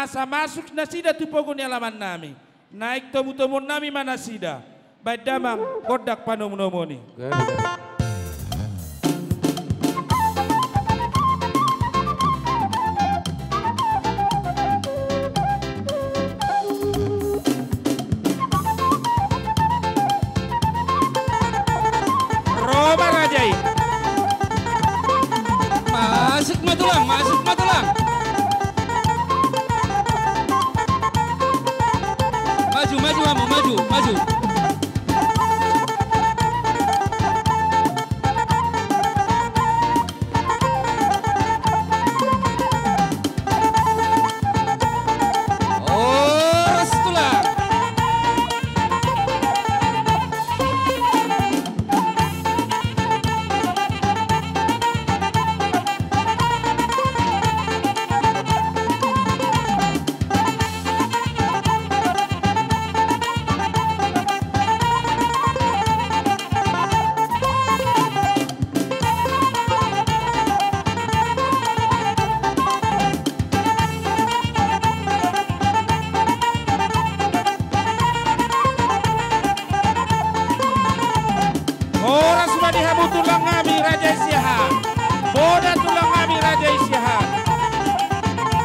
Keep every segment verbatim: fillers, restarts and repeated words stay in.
asa masuk nasida tu pogu ni alaman nami. Naeng tomutomuon nami ma nasida. Baen damang gondang panomunomuon i. Ro ma raja i. Masuk ma tulang, masuk ma tulang. Maju, maju hamu, maju, maju. Horas tulang. Horas ma di hamu tulang nami raja i Siahaan. Bona tulang nami raja i Siahaan.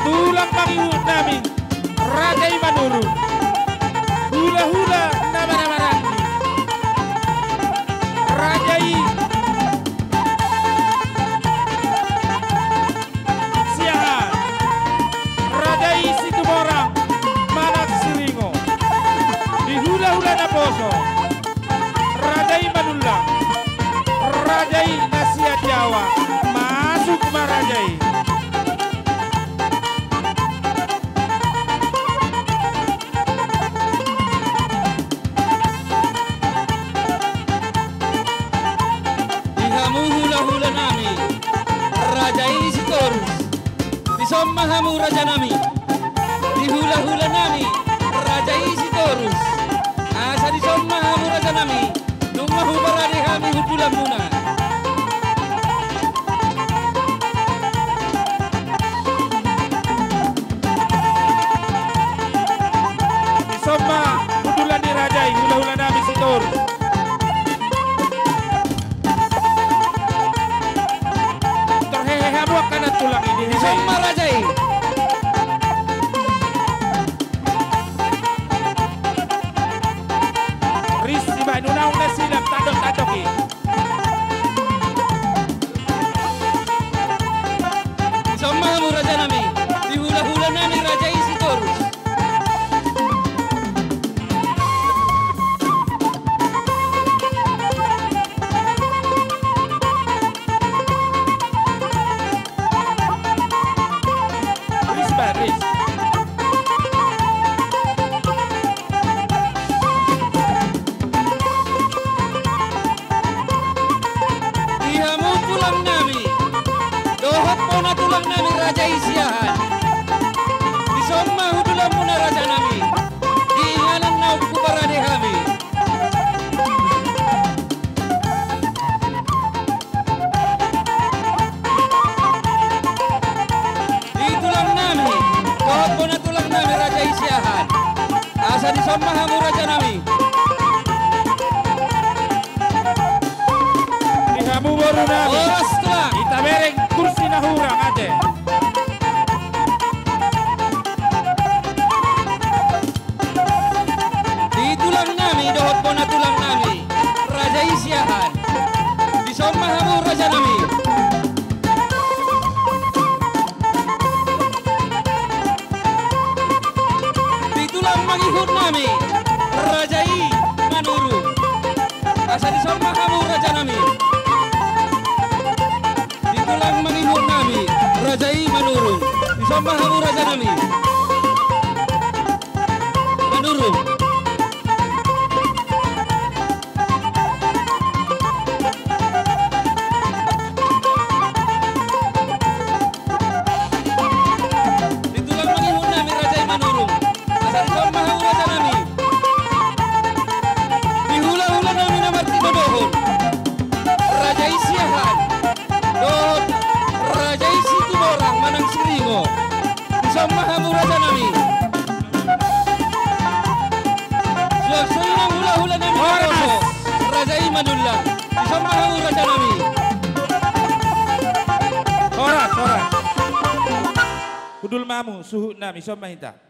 Tulang mangihut nami raja i Manurung. Hulahula na marhahamaranggi raja i Siahaan. Raja i Situmorang manang Siringo. Di hulahula naposo raja i Manullang. Raja i na sian Jawa. Masuk ma raja i. Di hamu hulahula nami raja i Sitorus. Dison ma hamu raja nami. Di hulahula nami raja i Sitorus. Asa dison ma hamu raja nami. Nunga huparade hami hundulanmuna. Dison ma hundulan ni raja i, hulahula nami Sitorus. Tor hehe hamu angka na tulang i, hehe. Dison ma raja i. Ris dibaen unaun na silang tandok-tandok i. Dison ma hamu raja nami. Di hulahula nami raja i Sitorus. Ris, Pak, ris. Di hamu tulang nami dohot bona tulang nami raja i Siahaan. Dison ma hundulanmuna raja nami. Di inganan naung huparade hami. Di tulang nami dohot bona tulang nami raja i Siahaan. Asa dison ma hamu raja nami. Di hamu boru nami. Horas tulang. Hita bereng kursi na hurang ate. Di tulang nami dohot bona tulang nami raja i Siahaan. Dison ma hamu raja nami. Di tulang mangihut nami raja i Manurung. Asa dison ma hamu raja nami. Di tulang mangihut nami raja i Manurung. Dison ma hamu raja nami. Manurung. Di tulang mangihut nami raja i Manurung. Asa dison ma hamu raja nami. Di hulahula nami na martinodohon raja i Siahaan dohot raja i Situmorang manang Siringo. Dison ma hamu raja nami. Nullang. Dison ma hamu raja nami. Horas, horas. Hundul ma hamu suhut nami, dison ma hita.